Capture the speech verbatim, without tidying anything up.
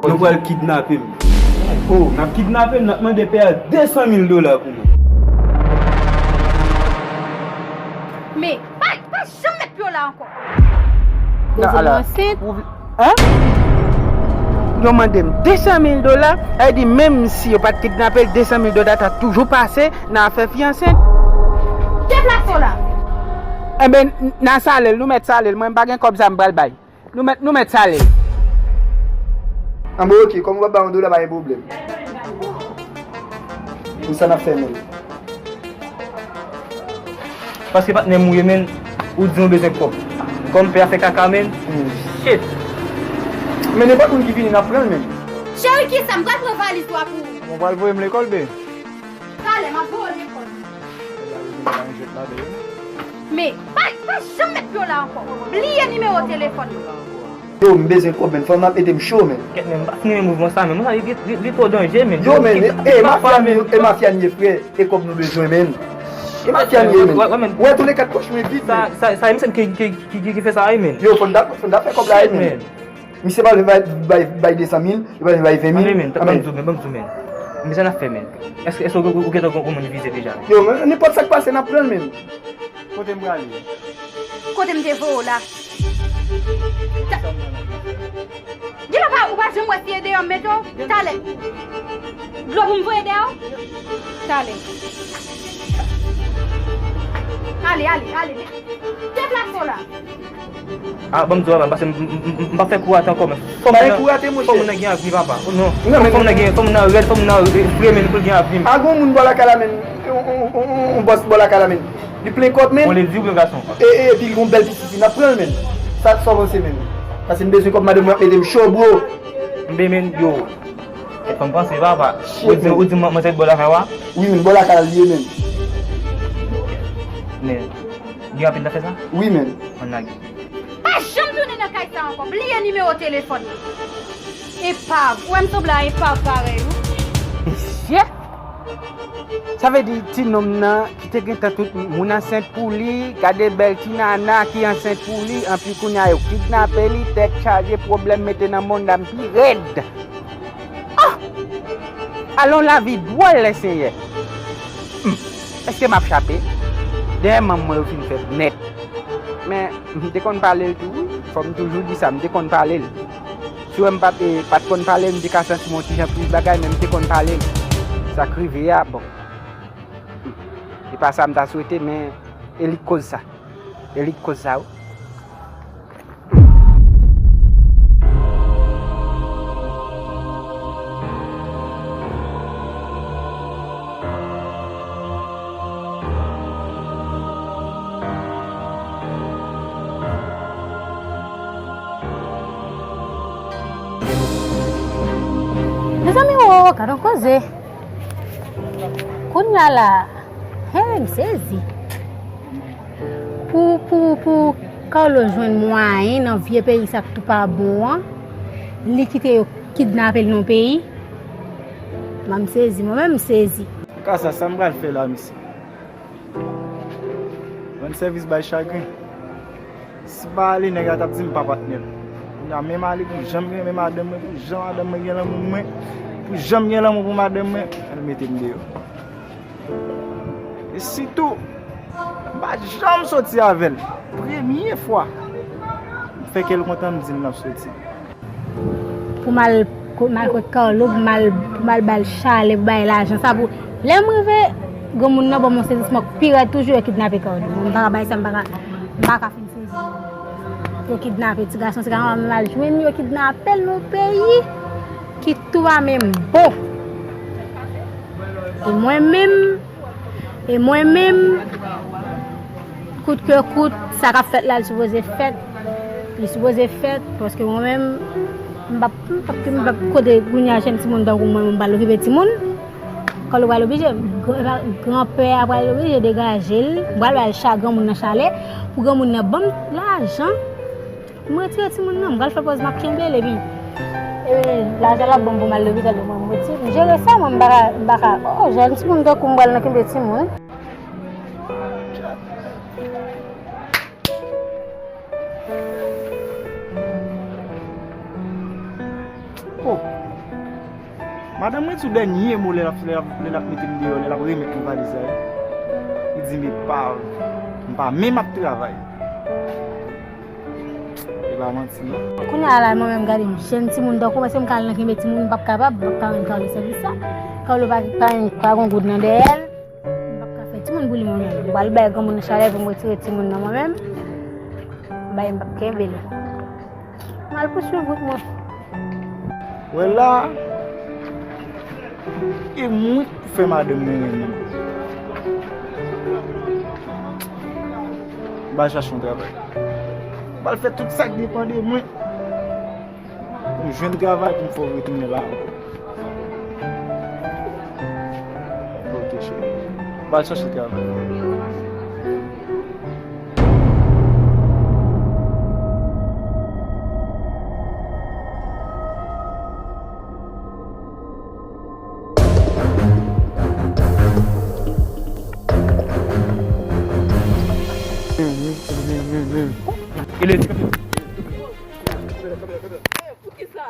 Nou pral kidnape m. Oh, n ap kidnape m, n ap mande pè a de san mil dola pou mwen. Men, pa, pa janm met pye w la ankò. Bezwen ansent. Hein? Yo mande m de san mil dola, sa vle di menm si yo pa t kidnape l, de san mil dola ta toujou pase nan afè fiyanse. Deplase w la. Enben, n a sale l, nou mèt sale l, mwen m pa gen kòb sa m pral bay. Nou mèt, nou mèt sale l. Anben, ok, kòm ou pa bay yon dola, pa gen pwoblèm. Pou sa n ap fè menm. Paske patnè m ou ye, menn, ou di nou bezwen kòb. Kòm pè a fè kaka, menn. Hmm. Shit. Men nenpòt moun ki vini, n ap pran l, menn. Cheri, kisa m pral pran valiz ou a pou ou? Bon, pral voye m lekòl, be. Talè, m ap voye w lekòl. Men, pa, pa janm met pye w la ankò. Bliye nimewo telefòn mwen. Yo, m bezwen kòb, menn. Fanm nan ap mete m cho, menn. Kèt, menn, m pa fini mouvman sa, menn. Mouvman sa, li, li, li twò danje, menn. Yo, menn, e, e mafya n ye, e mafya n ye, frè. E kòb nou bezwen, menn. E mafya n ye, menn. Wè, wè, menn. Wè, tou le kat pòch mwen vid, sa, menn. Sa, sa, e misye ki, ki, ki, ki, ki fè sa, wi, menn. Yo, fò n ta, fò n ta fè kòb la, wi, menn. Misye pa vle bay, bay, bay de san mil, li pa vle bay ven mil. Anben, menn, ban m di w, menn, ban m di w, menn. Men sa n ap fè, menn. Èske, èske ou, ou, ou gentan gon, gon moun vize deja? Yo, men, nenpòt sa k pase, n ap pran l, menn. Kote m prale? Kote m te voye w la? Genlè ou pa, ou pa janm wè si e deyò m mete w? Talè. Dlo pou m voye dèyè w? Talè. Ale, ale, ale. Deplase w la. Ah, ban m di w, papa, paske m, m, m, m, m pa fè kou rate ankò, men. Fò moun nan, fò moun nan gen avni, papa. Oh, non. Fò moun nan gen, fò moun nan rèd, fò moun nan, eh, fre, men, pou l gen avni. A gon moun bò lakay la, men. On, on, on, on, on bòs bò lakay la, men. Li plen kòb, men. Bon, li di w plen gason. E, e, epi li gon bèl pitit, n ap pran l, men. Sa, sa w panse, men? Paske m bezwen kòb, madanm mwen ap mete m cho, bro. M ben, men, yo. Kèt, fò m panse, papa. Ou di, men, ou di manzè bò lakay w a? Wi, men, bò lakay la li ye, men. Men, gen rapid l ap fè sa? Wi, men. Ann lage. Pa janm tounen nan kay sa ankò. Bliye nimewo telefòn mwen. Epav. Ou wè m sanble a epav parèy ou. Shit! Sa vle di ti nonm nan ki te gentan tout moun ansent pou li, gade bèl ti nana ki ansent pou li, anpi kounye a yo kidnape li, tèt chaje, pwoblèm mete nan mond la, m pi rèd. Ah! Alon lavi dwòl, Lesenyè. Hmm. Èske m ap chape? Dèyè manm mwen yo fin fèt nèt. Men, m te konn pale l tou, wi. Fò m toujou di sa, m te konn pale l. Si w wè m pa, e, pa t konn pale l, m te ka santi m yon ti jan plis bagay, men m te konn pale l. Sa k rive a, bon. Hmm. Se pa sa m ta swete, men e li k koz sa. E li k koz sa, wi. Mezanmi, o, gad on koze. Kounya la, hey, m sezi. Pou, pou, pou Carlo jwenn mwayen nan vye peyi sa k tou pa bon an, li kite yo kidnape l nan peyi. Mwen, m sezi, mwen menm, m sezi. Kasa, sa m pral fè la, mesye? Rann sèvis bay chagren. Si m pa ale, nèg la t ap di m pa patnè l. Kounye a, menm ale pou jan m renmen madanm mwen, pou jan madanm mwen gen lanmou pou mwen, pou jan m gen lanmou pou madanm mwen, l mete m deyò. E sitou, m pa janm soti avè l. Premye fwa, m fè kè l kontan, m di l n ap soti. Pou m al, pou m al kot Carlo, pou m al, pou m al ba l chalè, pou bay lajan sa, pou lè m rive, granmoun nan ban m yon sezisman k pi rèd toujou, yo kidnape Carlo. Mwen, m pa ka bay sa, m pa ka, m pa ka fin sezi. Yo kidnape ti gason, ti gason pa menm al jwenn, yo kidnape l nan peyi ki tou pa menm bon. E mwen menm, e mwen menm, kout ke kout, sa k ap fèt la, li sipoze fèt. Li sipoze fèt, paske mwen menm, m p ap, m p ap, m p ap kote kounye a jèn timoun tankou mwen, mwen pral okipe timoun. Carlo pral oblije, gran, granpè a pral oblije degaje l. M pral ba l cha-, granmoun nan chalè, pou granmoun nan ban m lajan. M retire timoun nan, m pral fè pòz m ap kenbe l, epi, e, lajan l ap ban m pou m al lopital, mwen, m retire, m jere sa, mwen, m pa ka, m pa ka, oh, jèn timoun tankou m pral nan kenbe timoun. Oh! Madanm mwen di dènye mo lè l ap, lè l ap, lè l ap mete m deyò, lè l ap remèt mwen valiz la, wi. Li di m epav, m pa menm ap travay. E pa manti, non. Kounye a la, mwen menm, gade m, jèn timoun tankou mwen, si m ka al nan kenbe timoun, m p ap kapab, m p ap ka menm ka fè sèvis sa. Carlo pa, pa, pa gen goud nan dèyè l. M p ap ka fè timoun pou li mwen menm. M pral bay granmoun nan chalè pou m retire timoun nan mwen menm. M bay, m p ap kenbe li. M al pouswiv wout mwen. Wè la, e mwen k pou fè madanm mwen renmen m. M pral chache yon travay. M pral fè tout sa k depann de mwen. Pou m jwenn travay pou m fè w retounen la ankò. Ok, cheri. M al chache travay. Ele ti kanpe. Poukisa?